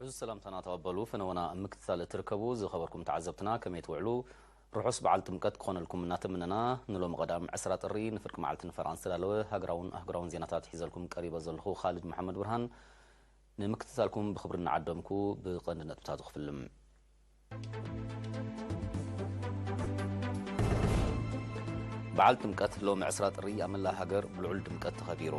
እዚ ሰላምታና ተቐበሉ። ፈነወና ኣብ ምክትታል እትርከቡ ዝኸበርኩም ተዓዘብትና ከመይ ትውዕሉ? ርሑስ በዓል ጥምቀት ክኾነልኩም እናተመነና፣ ንሎሚ ቀዳም ዕስራ ጥሪ ንፍርቂ መዓልቲ ንፈራን ዝተዳለወ ሃገራውን ኣህጉራውን ዜናታት ሒዘልኩም ቀሪበ ዘለኹ ኻልድ መሓመድ ብርሃን። ንምክትታልኩም ብኽብሪ እናዓደምኩ፣ ብቐንዲ ነጥብታቱ ክፍልም። በዓል ጥምቀት ሎሚ ዕስራ ጥሪ ኣብ መላእ ሃገር ብልዑል ድምቀት ተኸቢሩ።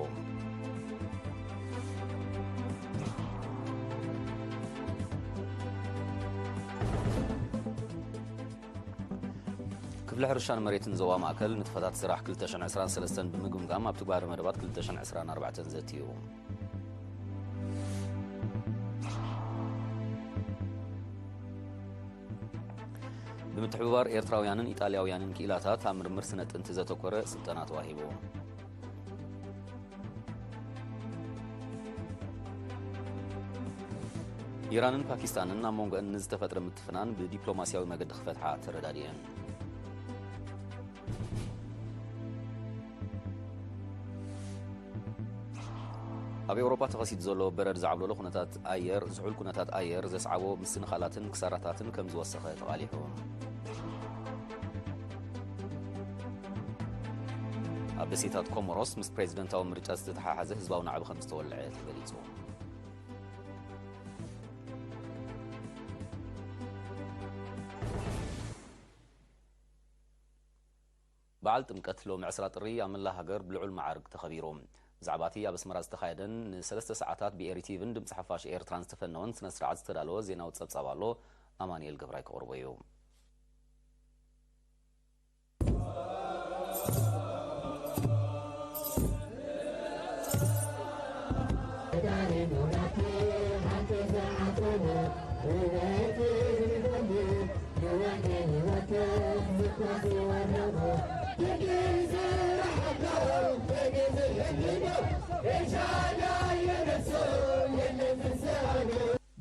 ክፍሊ ሕርሻን መሬትን ዞባ ማእከል ንጥፈታት ስራሕ ክልተ ሽሕን ዕስራን ሰለስተን ብምግምጋም፣ ኣብ ትግባረ መደባት ክልተ ሽሕን ዕስራን ኣርባዕተን ዘትዩ። ብምትሕብባር ኤርትራውያንን ኢጣልያውያንን ክኢላታት ኣብ ምርምር ስነ ጥንቲ ዘተኮረ ስልጠና ተዋሂቡ። ኢራንን ፓኪስታንን ኣብ መንጎአን ንዝተፈጥረ ምትፍናን ብዲፕሎማስያዊ መገዲ ክፈትሓ ተረዳዲአን። ኣብ ኤውሮጳ ተኸሲቱ ዘሎ በረድ ዝዓብለሎ ኩነታት ኣየር፣ ዝሑል ኩነታት ኣየር ዘስዓቦ ምስንኻላትን ክሳራታትን ከም ዝወሰኸ ተቓሊሑ። ኣብ ደሴታት ኮሞሮስ ምስ ፕሬዝደንታዊ ምርጫ ዝተተሓሓዘ ህዝባዊ ናዕቢ ከም ዝተወልዐ ተገሊጹ። በዓል ጥምቀት ሎሚ ዕስራ ጥሪ ኣብ መላእ ሃገር ብልዑል መዓርግ ተኸቢሩ። ብዛዕባ እቲ ኣብ ኣስመራ ዝተኻየደን ንሰለስተ ሰዓታት ብኤሪ ቲቪን ድምፂ ሓፋሽ ኤርትራን ዝተፈነወን ስነ ስርዓት ዝተዳለወ ዜናዊ ጸብጻብ ኣሎ፣ ኣማኑኤል ገብራይ ክቕርቦ እዩ።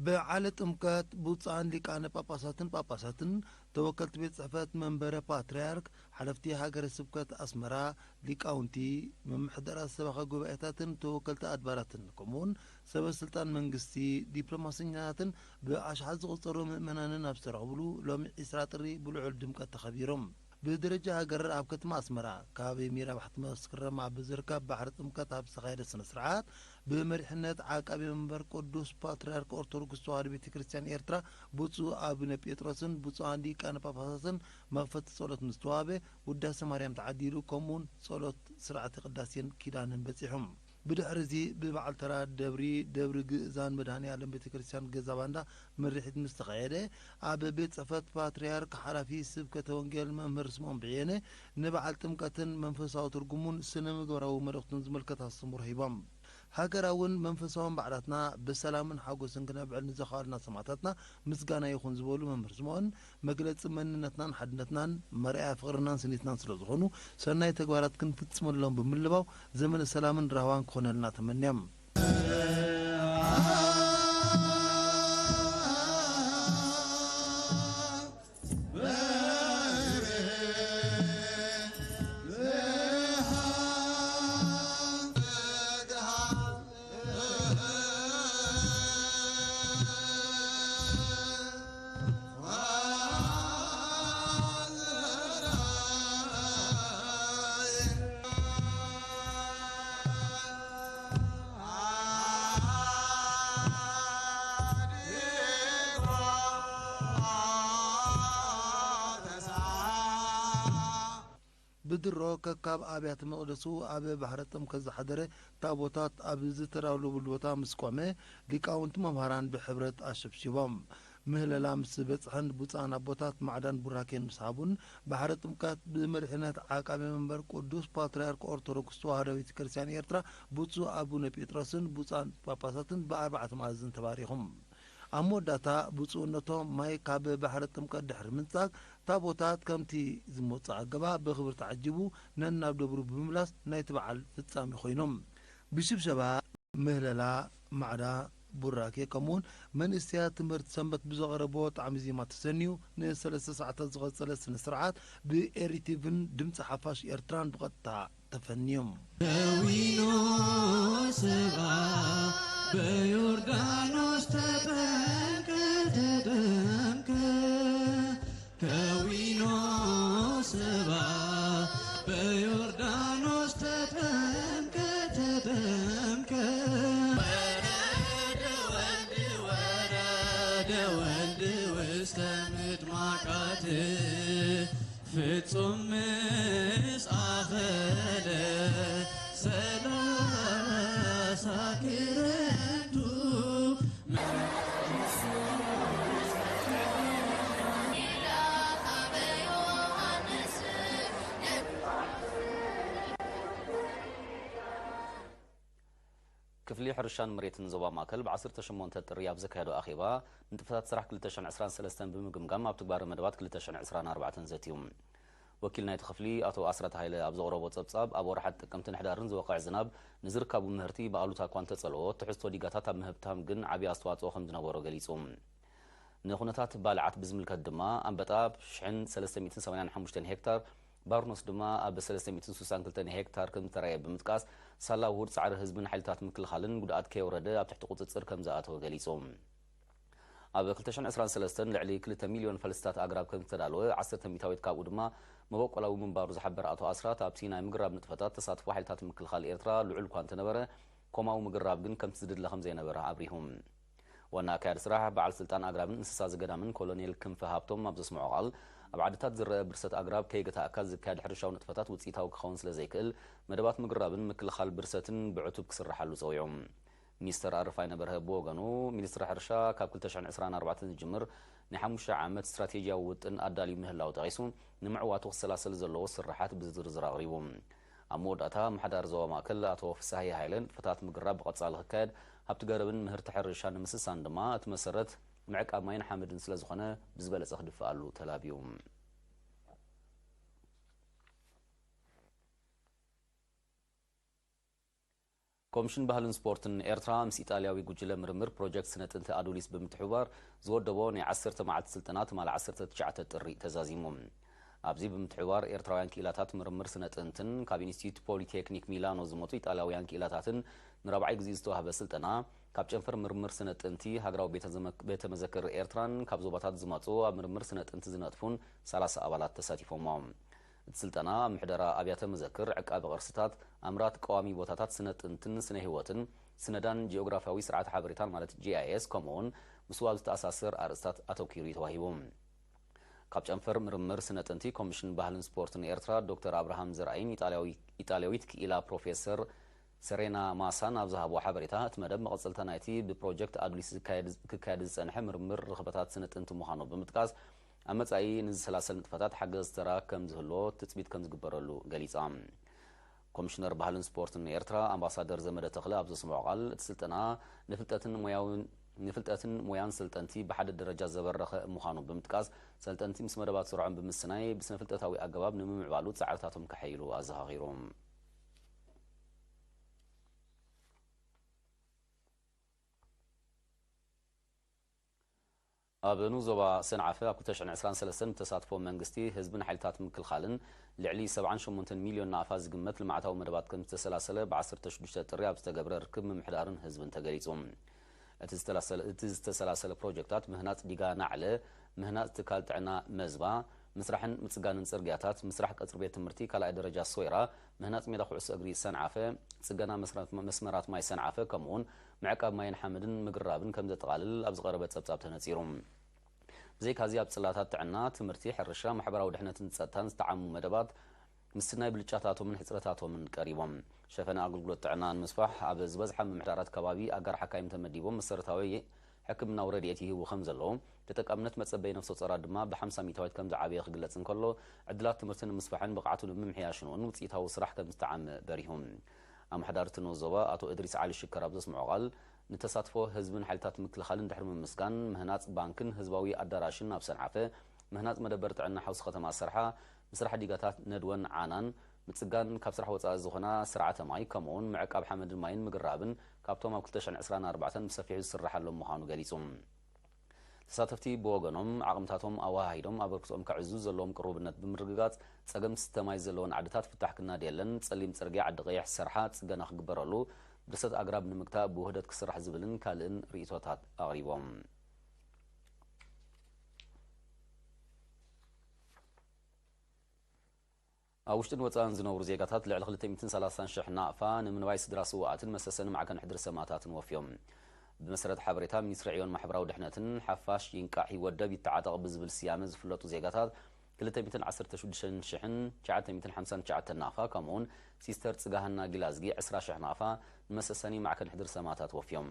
በዓለ ጥምቀት ብፁዓን ሊቃነ ጳጳሳትን ጳጳሳትን፣ ተወከልቲ ቤት ጽሕፈት መንበረ ፓትርያርክ፣ ሓለፍቲ ሃገረ ስብከት ኣስመራ፣ ሊቃውንቲ፣ ምምሕዳራት ሰበኻ ጉባኤታትን ተወከልቲ ኣድባራትን፣ ከምኡውን ሰበ ስልጣን መንግስቲ፣ ዲፕሎማሰኛታትን ብኣሽሓት ዝቑጸሩ ምእመናንን ኣብ ዝተረኽብሉ፣ ሎሚ ዕስራ ጥሪ ብልዑል ድምቀት ተኸቢሮም። ብደረጃ ሃገር ኣብ ከተማ ኣስመራ፣ ከባቢ ሚራ ባሕቲ መስከረም ኣብ ዝርከብ ባሕሪ ጥምቀት ኣብ ዝተኻየደ ስነ ስርዓት፣ ብመሪሕነት ዓቃቢ መንበር ቅዱስ ፓትርያርክ ኦርቶዶክስ ተዋህዶ ቤተ ክርስቲያን ኤርትራ ብፁዕ ኣቡነ ጴጥሮስን ብፁዓን ሊቃነ ጳጳሳትን መኽፈቲ ጸሎት ምስ ተዋህበ፣ ውዳሴ ማርያም ተዓዲሉ፣ ከምኡውን ጸሎት ስርዓተ ቅዳሴን ኪዳንን በጺሑ። ብድሕሪ እዚ ብበዓል ተራ ደብሪ፣ ደብሪ ግእዛን መድኃኔ ዓለም ቤተ ክርስቲያን ገዛ ባንዳ ምርሒት ምስ ተኻየደ፣ ኣብ ቤት ጽሕፈት ፓትርያርክ ሓላፊ ስብከተ ወንጌል መምህር ስምዖን ብየነ ንበዓል ጥምቀትን መንፈሳዊ ትርጉሙን ስነ ምግባራዊ መልእኽቱን ዝምልከት ኣስተምህሮ ሂቦም። ሃገራውን መንፈሳውን በዓላትና ብሰላምን ሓጎስን ክነብዕል ንዘኽኣሉና ሰማእታትና ምስጋና ይኹን ዝበሉ መምህር ስምዖን፣ መግለጺ መንነትናን ሓድነትናን መርኣያ ፍቕርናን ስኒትናን ስለ ዝኾኑ፣ ሰናይ ተግባራት ክንፍጽመሎም ብምልባው፣ ዘመነ ሰላምን ራህዋን ክኾነልና ተመንዮም። ብድሮ ከካብ ኣብያተ መቕደሱ ኣብ ባሕረ ጥምቀት ዝሓደረ ታቦታት ኣብ ዝተዳለወሉ ቦታ ምስ ቆመ፣ ሊቃውንቲ መምሃራን ብሕብረት ኣሸብሺቦም። ምህለላ ምስ በጽሐን ብፁዓን ኣቦታት ማዕዳን ቡራኬን ምስ ሃቡን፣ ባሕረ ጥምቀት ብመሪሕነት ዓቃቢ መንበር ቅዱስ ፓትርያርክ ኦርቶዶክስ ተዋህዶ ቤተ ክርስቲያን ኤርትራ ብፁዕ ኣቡነ ጴጥሮስን ብፁዓን ጳጳሳትን ብኣርባዕተ መኣዝን ተባሪኹም። ኣብ መወዳእታ ብፁዕነቶም ማይ ካብ ባሕረ ጥምቀት ድሕሪ ምንጻግ፣ ታቦታት ከምቲ ዝመጹ ኣገባብ ብኽብሪ ተዓጂቡ ነናብ ደብሩ ብምምላስ ናይቲ በዓል ፍጻሜ ኮይኖም። ብሽብሸባ፣ ምህለላ፣ ማዕዳ፣ ቡራኬ ከምኡውን መንእሰያት ትምህርቲ ሰንበት ብዘቕረቦ ጣዕሚ ዜማ ተሰንዩ ንሰለስተ ሰዓታት ዝቐጸለ ስነ ስርዓት ብኤሪቲቪን ድምፂ ሓፋሽ ኤርትራን ብቐጥታ ተፈንዮም። ነዊኖ ሰብኣ በዮርዳኖስ ተጠ ተጠምቀ ከዊኖ ሰባ በዮርዳኖስ ተጠምቀ ተጠምቀ ወረደ ወልድ ወረደ ወልድ ውስተ ምድማቃት ፍጹም ምስ ኣኸለ ሰላሳ ክረምቱ ክፍሊ ሕርሻን መሬትን ዞባ ማእከል ብ ዓሰርተ ሸሞንተ ጥሪ ኣብ ዘካየዶ ኣኼባ፣ ንጥፈታት ስራሕ ክልተ ሽሕን ዕስራን ሰለስተን ብምግምጋም፣ ኣብ ትግባረ መደባት ክልተ ሽሕን ዕስራን ኣርባዕተን ዘትዩ። ወኪል ናይቲ ክፍሊ ኣቶ ኣስራት ሃይለ ኣብ ዘቕረቦ ጸብጻብ፣ ኣብ ወርሓት ጥቅምትን ሕዳርን ዝወቕዕ ዝናብ ንዝርካቡ ምህርቲ ብኣሉታ እኳ እንተጸልኦ፣ ትሕዝቶ ዲጋታት ኣብ ምህብታም ግን ዓቢ ኣስተዋጽኦ ከም ዝነበሮ ገሊጹ። ንኹነታት ባልዓት ብዝምልከት ድማ፣ ኣንበጣ ኣብ ሽሕን ሰለስተ ሚእትን ሰማንያን ሓሙሽተን ሄክታር፣ ባርኖስ ድማ ኣብ ሰለስተ ሚእትን ስሳን ክልተን ሄክታር ከም ዝተራእየ ብምጥቃስ፣ ሳላ ውሁድ ጻዕሪ ህዝብን ሓይልታት ምክልኻልን ጉድኣት ከየውረደ ኣብ ትሕቲ ቁጽጽር ከም ዝኣተወ ገሊጹ። ኣብ ክልተ ሽሕን ዕስራን ሰለስተን ልዕሊ ክልተ ሚልዮን ፈልስታት ኣግራብ ከም ዝተዳለወ፣ ዓሰርተ ሚእታዊት ካብኡ ድማ መበቆላዊ ምንባሩ ዝሓበረ ኣቶ ኣስራት፣ ኣብቲ ናይ ምግራብ ንጥፈታት ተሳትፎ ሓይልታት ምክልኻል ኤርትራ ልዑል እኳ እንተነበረ፣ ኮማዊ ምግራብ ግን ከምቲ ዝድለ ከም ዘይነበረ ኣብሪሁ። ዋና ኣካያዲ ስራሕ በዓል ስልጣን ኣግራብን እንስሳ ዘገዳምን ኮሎኔል ክንፈ ሃብቶም ኣብ ዘስምዖ ቃል፣ ኣብ ዓድታት ዝረአ ብርሰት ኣግራብ ከይገታእካ ዝካየድ ሕርሻዊ ንጥፈታት ውፅኢታዊ ክኸውን ስለ ዘይክእል፣ መደባት ምግራብን ምክልኻል ብርሰትን ብዕቱብ ክስርሓሉ ፀዊዑ። ሚኒስተር ኣረፋይነ በርሀ ብወገኑ፣ ሚኒስትሪ ሕርሻ ካብ ክልተ ሽሕን ዕስራን ኣርባዕተን ዝጅምር ናይ ሓሙሽተ ዓመት ስትራቴጂያዊ ውጥን ኣዳልዩ ምህላው ጠቒሱ፣ ንምዕዋቱ ክሰላሰል ዘለዎ ስርሓት ብዝርዝር ኣቕሪቡ። ኣብ መወዳእታ፣ ኣመሓዳሪ ዞባ ማእከል ኣቶ ፍሳሃየ ሃይለ፣ ንጥፈታት ምግራብ ብቐጻሊ ክካየድ፣ ሃብቲ ገረብን ምህርቲ ሕርሻ ንምስሳን ድማ እቲ መሰረት ምዕቃብ ማይን ሓመድን ስለ ዝኾነ፣ ብዝበለጸ ክድፍኣሉ ተላብዩ። ኮሚሽን ባህልን ስፖርትን ኤርትራ ምስ ኢጣልያዊ ጉጅለ ምርምር ፕሮጀክት ስነ ጥንቲ ኣዱሊስ ብምትሕብባር ዝወደቦ ናይ ዓሰርተ መዓልቲ ስልጠና ትማሊ ዓሰርተ ትሽዓተ ጥሪ ተዛዚሙ። ኣብዚ ብምትሕብባር ኤርትራውያን ክኢላታት ምርምር ስነ ጥንትን ካብ ኢንስቲትዩት ፖሊቴክኒክ ሚላኖ ዝመጹ ኢጣልያውያን ክኢላታትን ንራብዓይ ግዜ ዝተዋህበ ስልጠና፣ ካብ ጨንፈር ምርምር ስነ ጥንቲ ሃገራዊ ቤተ ዘመ-፣ ቤተ መዘክር ኤርትራን ካብ ዞባታት ዝመጹ ኣብ ምርምር ስነ ጥንቲ ዝነጥፉን ሰላሳ ኣባላት ተሳቲፎሞ። እቲ ስልጠና ኣብ ምሕደራ ኣብያተ መዘክር፣ ዕቃቢ ቅርስታት፣ ኣምራት ቀዋሚ ቦታታት ስነ ጥንትን ስነ ህይወትን፣ ስነዳን ጂኦግራፊያዊ ስርዓተ ሓበሬታን ማለት ጂ ኣይ ኤስ፣ ከምኡውን ምስኡ ኣብ ዝተኣሳሰር ኣርእስታት ኣተኲሩ እዩ ተዋሂቡ። ካብ ጨንፈር ምርምር ስነ ጥንቲ ኮሚሽን ባህልን ስፖርትን ኤርትራ ዶክተር ኣብርሃም ዘርኣይን ኢጣልያዊ-፣ ኢጣልያዊት ክኢላ ፕሮፌሰር ሰሬና ማሳን ኣብ ዝሃብዎ ሓበሬታ፣ እቲ መደብ መቐጸልታ ናይቲ ብፕሮጀክት ኣዱሊስ ዝካየድ፣ ክካየድ ዝጸንሐ ምርምር ርኽበታት ስነ ጥንቲ ምዃኑ ብምጥቃስ፣ ኣብ መጻኢ ንዝሰላሰል ንጥፈታት ሓገዝ ተራ ከም ዝህልዎ ትጽቢት ከም ዝግበረሉ ገሊጻ። ኮሚሽነር ባህልን ስፖርትን ኤርትራ ኣምባሳደር ዘመደ ተኽለ ኣብ ዘስምዖ ቃል፣ እቲ ስልጠና ንፍልጠትን ሞያውን፣ ንፍልጠትን ሞያን ሰልጠንቲ ብሓደ ደረጃ ዘበረኸ ምዃኑ ብምጥቃስ፣ ሰልጠንቲ ምስ መደባት ስርዖም ብምስናይ ብስነ ፍልጠታዊ ኣገባብ ንምምዕባሉ ጻዕርታቶም ከሐይሉ ኣዘኻኺሩ። ኣብ ንኡስ ዞባ ሰንዓፈ ኣብ ክልተ ሽሕን ዕስራን ሰለስተን ብተሳትፎ መንግስቲ፣ ህዝብን ሓይልታት ምክልኻልን ልዕሊ ሰብዓን ሸሞንተን ሚልዮን ናቕፋ ዝግመት ልምዓታዊ መደባት ከም ዝተሰላሰለ ብ ዓሰርተ ሽዱሽተ ጥሪ ኣብ ዝተገብረ ርክብ ምምሕዳርን ህዝብን ተገሊጹ። እቲ ዝተላሰለ-፣ እቲ ዝተሰላሰለ ፕሮጀክታት ምህናጽ ዲጋ ናዕለ፣ ምህናጽ ትካል ጥዕና መዝባ፣ ምስራሕን ምጽጋንን ጽርግያታት፣ ምስራሕ ቀጽሪ ቤት ትምህርቲ ካልኣይ ደረጃ ሶይራ፣ ምህናጽ ሜዳ ኩዕሶ እግሪ ሰንዓፈ፣ ጽገና መስራት-፣ መስመራት ማይ ሰንዓፈ፣ ከምኡውን ምዕቃብ ማይን ሓመድን ምግራብን ከም ዘጠቓልል ኣብ ዝቐረበ ጸብጻብ ተነጺሩ። ብዘይካዚ ኣብ ጽላታት ጥዕና፣ ትምህርቲ፣ ሕርሻ፣ ማሕበራዊ ድሕነትን ጸጥታን ዝተዓሙ መደባት ምስናይ ብልጫታቶምን ሕጽረታቶምን ቀሪቦም። ሸፈነ ኣገልግሎት ጥዕና ንምስፋሕ ኣብ ዝበዝሓ ምምሕዳራት ከባቢ ኣጋር ሓካይም ተመዲቦም መሰረታዊ ሕክምናዊ ረድኤት ይህቡ ከም ዘለዉ፣ ተጠቃምነት መጸበይ ነፍሰ ጾራት ድማ ብ ሓምሳ ሚእታዊት ከም ዝዓበየ ክግለጽ እንከሎ፣ ዕድላት ትምህርቲ ንምስፋሕን ብቕዓቱ ንምምሕያሽን እውን ውጽኢታዊ ስራሕ ከም ዝተዓመ በሪሁ። ኣመሓዳሪ እቲ ንኡስ ዞባ ኣቶ እድሪስ ዓሊ ሽከር ኣብ ዘስምዖ ቃል፣ ንተሳትፎ ህዝብን ሓይልታት ምክልኻልን ድሕሪ ምምስጋን፣ ምህናጽ ባንክን ህዝባዊ ኣዳራሽን ኣብ ሰንዓፈ፣ ምህናጽ መደበር ጥዕና ሓውሲ ከተማ ሰርሓ፣ ምስራሕ ዲጋታት ነድወን ዓናን፣ ምጽጋን ካብ ስራሕ ወጻኢ ዝኾና ስርዓተ ማይ፣ ከምኡውን ምዕቃብ ሓመድን ማይን ምግራብን ካብቶም ኣብ ክልተ ሽሕን ዕስራን ኣርባዕተን ብሰፊሑ ዝስርሓሎም ምዃኑ ገሊጹ። ተሳተፍቲ ብወገኖም፣ ዓቕምታቶም ኣወሃሂዶም ኣበርክቶኦም ከዕዝዙ ዘለዎም ቅሩብነት ብምርግጋጽ፣ ጸገም ትሕዝቶ ማይ ዘለወን ዓድታት ፍታሕ ክናድየለን፣ ጸሊም ጽርግያ ዓዲ ቀይሕ ሰርሓ ጽገና ክግበረሉ፣ ብርሰት ኣግራብ ንምግታእ ብውህደት ክስራሕ ዝብልን ካልእን ርእይቶታት ኣቕሪቦም። ኣብ ውሽጥን ወጻእን ዝነብሩ ዜጋታት ልዕሊ ክልተ ሚእትን ሰላሳን ሽሕ ናቕፋ ንምንዋይ ስድራ ስውኣትን መሰሰኒ ማዕከን ሕድሪ ሰማእታትን ወፍዮም። ብመሰረት ሓበሬታ ሚኒስትሪ ዕዮን ማሕበራዊ ድሕነትን ሓፋሽ ይንቃሕ ይወደብ ይተዓጠቕ ብዝብል ስያመ ዝፍለጡ ዜጋታት ክልተ ሚእትን ዓሰርተ ሽዱሽተ ሽሕን ትሽዓተ ሚእትን ሓምሳን ትሽዓተን ናቕፋ፣ ከምኡውን ሲስተር ጽጋሃና ጊላዝጊ ዕስራ ሽሕ ናቕፋ ንመሰሰኒ ማዕከን ሕድሪ ሰማእታት ወፍዮም።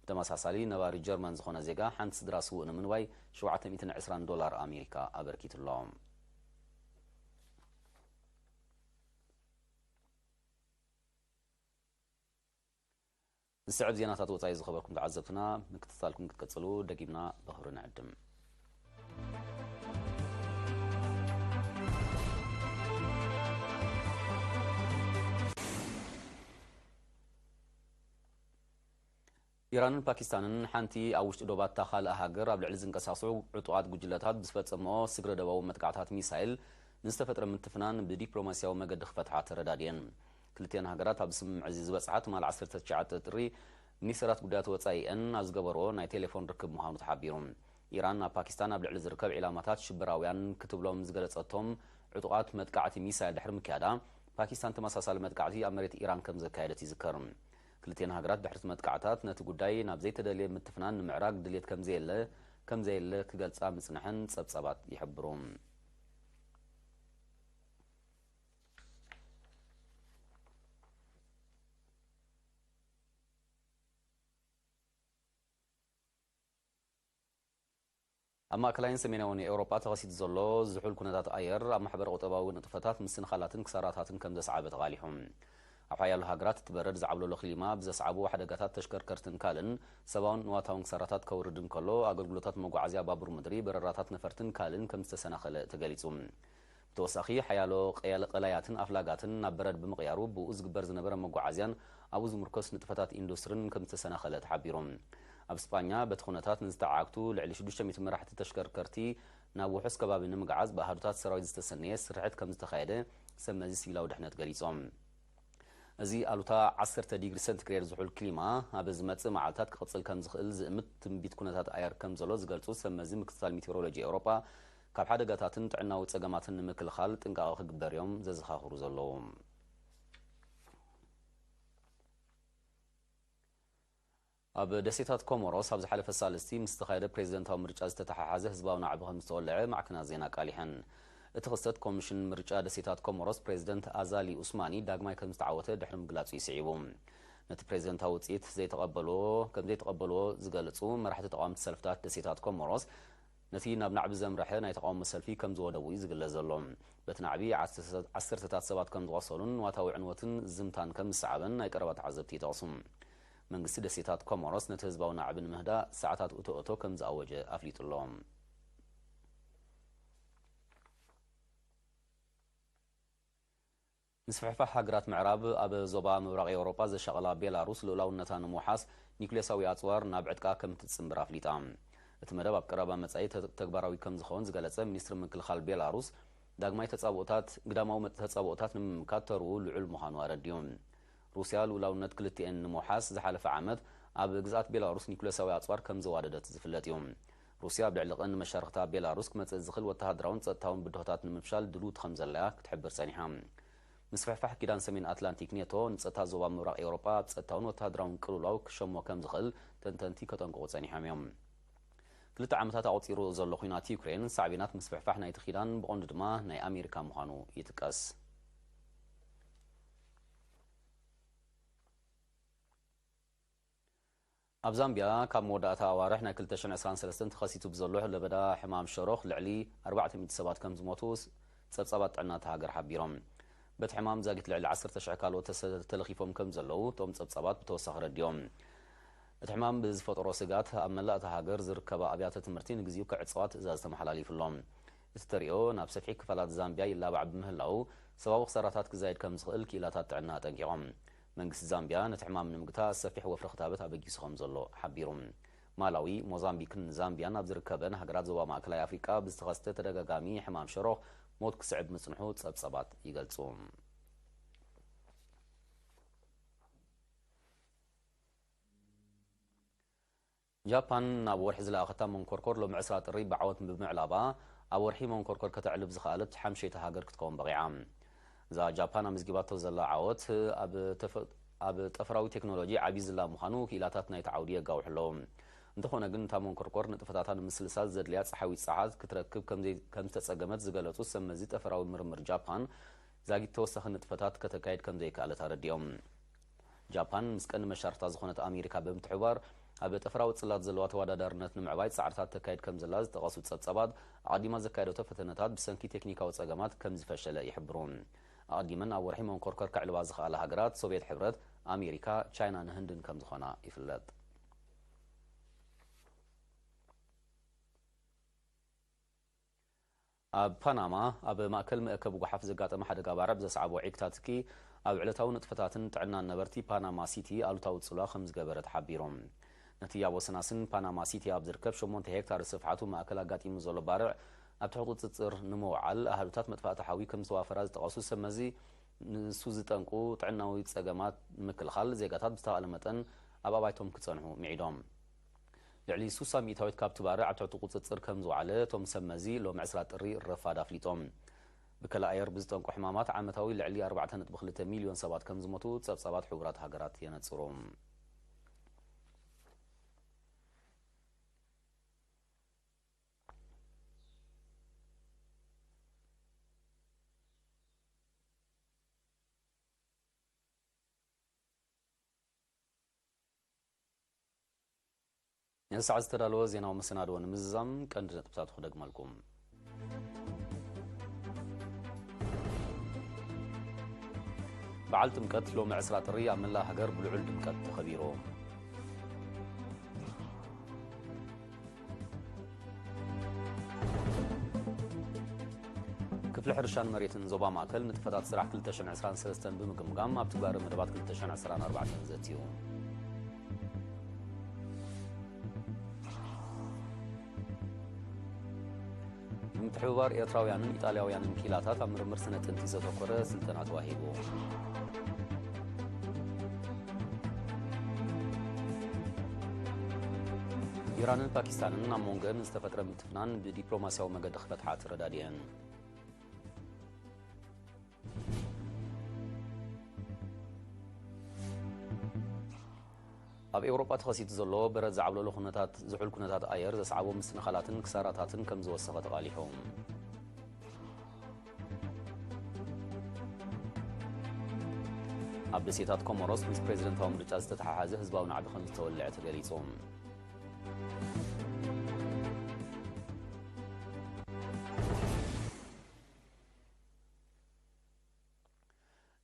ብተመሳሳሊ ነባሪ ጀርመን ዝኾነ ዜጋ ሓንቲ ስድራ ስውእ ንምንዋይ ሸውዓተ ሚእትን ዕስራን ዶላር ኣሜሪካ ኣበርኪቱሎም። ዝስዕብ ዜናታት ወጻኢ ዝኸበርኩም ተዓዘብትና ምክትታልኩም ክትቀጽሉ ደጊምና ብኽብሪ ንዕድም። ኢራንን ፓኪስታንን ሓንቲ ኣብ ውሽጢ ዶባታ ካልእ ሃገር ኣብ ልዕሊ ዝንቀሳቕሱ ዕጡቓት ጉጅለታት ብዝፈጸምኦ ስግረ ደባዊ መጥቃዕታት ሚሳይል ንዝተፈጥረ ምትፍናን ብዲፕሎማስያዊ መገዲ ክፈትሓ ተረዳድየን። ክልቲኣን ሃገራት ኣብ ስምምዕ እዚ ዝበጽሓ ትማሊ ዓሰርተ ትሽዓተ ጥሪ ሚኒስተራት ጉዳያት ወጻኢ'ን ኣብ ዝገበርዎ ናይ ቴሌፎን ርክብ ምዃኑ ተሓቢሩ። ኢራን ኣብ ፓኪስታን ኣብ ልዕሊ ዝርከብ ዒላማታት ሽበራውያን ክትብሎም ዝገለጸቶም ዕጡቓት መጥቃዕቲ ሚሳይል ድሕሪ ምክያዳ፣ ፓኪስታን ተመሳሳሊ መጥቃዕቲ ኣብ መሬት ኢራን ከም ዘካየደት ይዝከር። ክልቲኣን ሃገራት ድሕሪ እቲ መጥቃዕታት ነቲ ጉዳይ ናብ ዘይተደልየ ምትፍናን ንምዕራግ ድልየት ከም ዘየለ ከም ዘየለ ክገልጻ ምጽንሐን ጸብጻባት ይሕብሩ። ኣብ ማእከላይን ሰሜናውን ኤውሮጳ ተኸሲቱ ዘሎ ዝሑል ኩነታት ኣየር ኣብ ማሕበረ ቁጠባዊ ንጥፈታት ምስንኻላትን ክሳራታትን ከም ዘስዓበ ተቓሊሑ። ኣብ ሓያሎ ሃገራት እቲ በረድ ዝዓብለሎ ክሊማ ብዘስዓቦ ሓደጋታት ተሽከርከርትን ካልእን ሰብኣውን ንዋታውን ክሳራታት ከውርድ እንከሎ፣ ኣገልግሎታት መጓዓዝያ ባቡር ምድሪ፣ በረራታት ነፈርትን ካልእን ከም ዝተሰናኸለ ተገሊጹ። ብተወሳኺ፣ ሓያሎ ቀያለ-፣ ቀላያትን ኣፍላጋትን ናብ በረድ ብምቕያሩ፣ ብኡ ዝግበር ዝነበረ መጓዓዝያን ኣብኡ ዝምርኮስ ንጥፈታት ኢንዱስትርን ከም ዝተሰናኸለ ተሓቢሩ። ኣብ ስጳኛ፣ በቲ ኩነታት ንዝተዓግቱ ልዕሊ ሽዱሽተ ሚእቲ መራሕቲ ተሽከርከርቲ ናብ ውሑስ ከባቢ ንምግዓዝ ብኣሃዱታት ሰራዊት ዝተሰነየ ስርሕት ከም ዝተኻየደ ሰብ መዚ ሲቪላዊ ድሕነት ገሊጾም። እዚ ኣሉታ ዓሰርተ ዲግሪ ሰንቲግሬድ ዝሑል ክሊማ ኣብ ዝመጽእ መዓልታት ክቕጽል ከም ዝኽእል ዝእምት ትንቢት ኩነታት ኣየር ከም ዘሎ ዝገልጹ ሰብ መዚ ምክትታል ሜቴዎሮሎጂ ኤውሮጳ፣ ካብ ሓደጋታትን ጥዕናዊ ጸገማትን ንምክልኻል ጥንቃቐ ክግበር እዮም ዘዘኻኽሩ ዘለዉ። ኣብ ደሴታት ኮሞሮስ ኣብ ዝሓለፈ ሳልስቲ ምስ ዝተኻየደ ፕሬዝደንታዊ ምርጫ ዝተተሓሓዘ ህዝባዊ ናዕቢ ከም ዝተወልዐ ማዕከናት ዜና ኣቃሊሐን። እቲ ክስተት ኮሚሽን ምርጫ ደሴታት ኮሞሮስ ፕሬዝደንት ኣዛሊ ኡስማኒ ዳግማይ ከም ዝተዓወተ ድሕሪ ምግላጹ እዩ ስዒቡ። ነቲ ፕሬዝደንታዊ ውጽኢት ዘይተቐበልዎ፣ ከም ዘይተቐበልዎ ዝገልጹ መራሕቲ ተቓወምቲ ሰልፍታት ደሴታት ኮሞሮስ፣ ነቲ ናብ ናዕቢ ዘምርሐ ናይ ተቓውሞ ሰልፊ ከም ዝወደቡ እዩ ዝግለጽ ዘሎ። በቲ ናዕቢ ዓሰርተ-፣ ዓሰርተታት ሰባት ከም ዝቖሰሉን ንዋታዊ ዕንወትን ዝምታን ከም ዝሰዓበን ናይ ቀረባ ተዓዘብቲ ይጠቕሱ። መንግስቲ ደሴታት ኮሞሮስ ነቲ ህዝባዊ ናዕቢ ንምህዳእ ሰዓታት እቶ እቶ ከም ዝኣወጀ ኣፍሊጡ ኣሎ። ምስፍሕፋሕ ሃገራት ምዕራብ ኣብ ዞባ ምብራቕ ኤውሮጳ ዘሻቐላ ቤላሩስ ልኡላውነታ ንምውሓስ ኒኩሌሳዊ ኣጽዋር ናብ ዕጥቃ ከም እትጽንብር ኣፍሊጣ። እቲ መደብ ኣብ ቀረባ መጻኢ ተ-፣ ተግባራዊ ከም ዝኸውን ዝገለጸ ሚኒስትሪ ምክልኻል ቤላሩስ፣ ዳግማይ ተጻብኦታት፣ ግዳማዊ መ-፣ ተጻብኦታት ንምምካት ተርኡ ልዑል ምዃኑ ኣረዲኡ። ሩስያ ልኡላውነት ክልቲኤን ንምውሓስ ዝሓለፈ ዓመት ኣብ ግዝኣት ቤላሩስ ኒኩሌሳዊ ኣጽዋር ከም ዘዋደደት ዝፍለጥ እዩ። ሩስያ ኣብ ልዕሊ ቀንዲ መሻርኽታ ቤላሩስ ክመጽእ ዝኽእል ወተሃደራውን ጸጥታውን ብድሆታት ንምፍሻል ድልውቲ ከም ዘላያ ክትሕብር ጸኒሓ። ምስፍሕፋሕ ኪዳን ሰሜን ኣትላንቲክ ኔቶ ንጸጥታ ዞባ ምብራቕ ኤውሮጳ ኣብ ጸጥታውን ወተሃደራውን ቅልውላው ክሸሞ ከም ዝኽእል ተንተንቲ ከጠንቅቑ ጸኒሖም እዮም። ክልተ ዓመታት ኣቑጺሩ ዘሎ ኲናት ዩክሬን ሳዕቤናት ምስፍሕፋሕ ናይቲ ኪዳን ብቐንዱ ድማ ናይ ኣሜሪካ ምዃኑ ይጥቀስ። ኣብ ዛምቢያ ካብ መወዳእታ ኣዋርሕ ናይ ክልተ ሽሕን ዕስራን ሰለስተን ተኸሲቱ ብዘሎ ለበዳ ሕማም ሸሮኽ ልዕሊ ኣርባዕተ ሚእቲ ሰባት ከም ዝሞቱ ስ-፣ ጸብጻባት ጥዕና እታ ሃገር ሓቢሮም። በቲ ሕማም ዛጊት ልዕሊ ዓሰርተ ሽሕ ካልኦት ተሰ-፣ ተለኺፎም ከም ዘለዉ እቶም ጸብጻባት ብተወሳኺ ረዲኦም። እቲ ሕማም ብዝፈጠሮ ስግኣት ኣብ መላእ እታ ሃገር ዝርከባ ኣብያተ ትምህርቲ ንግዚኡ ክዕጸዋ ትእዛዝ ተመሓላሊፉ ኣሎ። እቲ ተርእዮ ናብ ሰፊሕ ክፋላት ዛምቢያ ይላባዕ ብምህላዉ፣ ሰብኣዊ ክሳራታት ክዛይድ ከም ዝኽእል ክኢላታት ጥዕና ኣጠንቂቖም። መንግስቲ ዛምቢያ ነቲ ሕማም ንምግታእ ሰፊሕ ወፍሪ ክታበት ኣበጊሱ ከም ዘሎ ሓቢሩ። ማላዊ፣ ሞዛምቢክን ዛምቢያን ኣብ ዝርከበን ሃገራት ዞባ ማእከላይ ኣፍሪቃ ብዝተኸስተ ተደጋጋሚ ሕማም ሸሮኽ ሞት ክስዕብ ምጽንሑ ጸብጸባት ይገልጹ። ጃፓን ናብ ወርሒ ዝለኣኸታ መንኮርኮር ሎሚ ዕስራ ጥሪ ብዓወት ብምዕላባ፣ ኣብ ወርሒ መንኮርኮር ከተዕልብ ዝኸኣለት ሓምሸይቲ ሃገር ክትከውን በቒዓ። እዛ ጃፓን ኣመዝጊባቶ ዘላ ዓወት ኣብ ተፈ-፣ ኣብ ጠፈራዊ ቴክኖሎጂ ዓብዪ ዝላ ምዃኑ ክኢላታት ናይቲ ዓውዲ የጋውሑ ኣለዉ። እንተኾነ ግን፣ እታ መንኮርኮር ንጥፈታታ ንምስልሳል ዘድልያ ጸሓያዊት ጸዓት ክትረክብ ከምዘይ-፣ ከም ዝተጸገመት ዝገለጹ ሰብ መዚ ጠፈራዊ ምርምር ጃፓን፣ ዛጊት ተወሳኺ ንጥፈታት ከተካይድ ከም ዘይከኣለት ኣረዲኦም። ጃፓን ምስ ቀንዲ መሻርኽታ ዝኾነት ኣሜሪካ ብምትሕብባር፣ ኣብ ጠፈራዊ ጽላት ዘለዋ ተወዳዳርነት ንምዕባይ ጻዕርታት ተካይድ ከም ዘላ ዝጠቐሱ ጸብጻባት፣ ኣቐዲማ ዘካየደቶ ፈተነታት ብሰንኪ ቴክኒካዊ ጸገማት ከም ዝፈሸለ ይሕብሩ። ኣቐዲመን ኣብ ወርሒ መንኮርከር ከዕልባ ዝኸኣላ ሃገራት ሶቭየት ሕብረት፣ ኣሜሪካ፣ ቻይናን ህንድን ከም ዝኾና ይፍለጥ። ኣብ ፓናማ፣ ኣብ ማእከል መእከቢ ጓሓፍ ዘጋጠመ ሓደጋ ባርዕ ብዘስዓቦ ዒግታ ትኪ፣ ኣብ ዕለታዊ ንጥፈታትን ጥዕናን ነበርቲ ፓናማ ሲቲ ኣሉታዊ ጽልዋ ከም ዝገበረ ተሓቢሩ። ነቲ ኣብ ወሰናስን ፓናማ ሲቲ ኣብ ዝርከብ ሸሞንተ ሄክታር ስፍሓቱ ማእከል ኣጋጢሙ ዘሎ ባርዕ ኣብ ትሕቲ ቁጽጽር ንምውዓል ኣሃዱታት መጥፋእቲ ሓዊ ከም ዝተዋፈራ ዝጠቐሱ ሰብ መዚ፣ ንሱ ዝጠንቁ ጥዕናዊ ጸገማት ንምክልኻል ዜጋታት ብዝተኻእለ መጠን ኣብ ኣባይቶም ክጸንሑ ምዒዶም። ልዕሊ ስሳ ሚእታዊት ካብቲ ባርዕ ኣብ ትሕቲ ቁጽጽር ከም ዝወዓለ እቶም ሰብ መዚ ሎሚ ዕስራ ጥሪ ረፋድ ኣፍሊጦም። ብከላ ኣየር ብዝጠንቁ ሕማማት ዓመታዊ ልዕሊ ኣርባዕተ ነጥቢ ክልተ ሚልዮን ሰባት ከም ዝሞቱ ጸብጻባት ሕቡራት ሃገራት የነጽሩ። ነዚ ሰዓት ዝተዳለወ ዜናዊ መሰናድዎ ንምዝዛም ቀንዲ ነጥብታቱ ክደግመልኩም። በዓል ጥምቀት ሎሚ ዕስራ ጥሪ ኣብ መላእ ሃገር ብልዑል ድምቀት ተኸቢሩ። ክፍሊ ሕርሻን መሬትን ዞባ ማእከል ንጥፈታት ስራሕ ክልተ ሽሕን ዕስራን ሰለስተን ብምግምጋም ኣብ ትግባረ መደባት ክልተ ሽሕን ዕስራን ኣርባዕተን ዘትዩ። ብምትሕብባር ኤርትራውያንን ኢጣልያውያንን ክኢላታት ኣብ ምርምር ስነ ጥንቲ ዘተኮረ ስልጠና ተዋሂቡ። ኢራንን ፓኪስታንን ኣብ መንጎአን ዝተፈጥረ ምትፍናን ብዲፕሎማስያዊ መገዲ ክፈትሓ ተረዳዲአን። ኣብ ኤውሮጳ ተኸሲቱ ዘሎ በረድ ዝዓብለሎ ኩነታት፣ ዝሑል ኩነታት ኣየር ዘስዓቦ ምስትንኻላትን ክሳራታትን ከም ዝወሰኸ ተቓሊሑ። ኣብ ደሴታት ኮሞሮስ ምስ ፕሬዝደንታዊ ምርጫ ዝተተሓሓዘ ህዝባዊ ናዕቢ ከም ዝተወልዐ ተገሊጹ።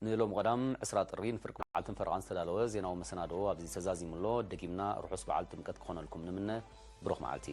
ንሎሚ ቀዳም ዕስራ ጥሪ ንፍርቂ መዓልትን ፈረቓን ዝተዳለወ ዜናዊ መሰናድኦ ኣብዚ ተዛዚሙ ኣሎ። ደጊምና ርሑስ በዓል ጥምቀት ክኾነልኩም ንምነ። ብሩኽ መዓልቲ።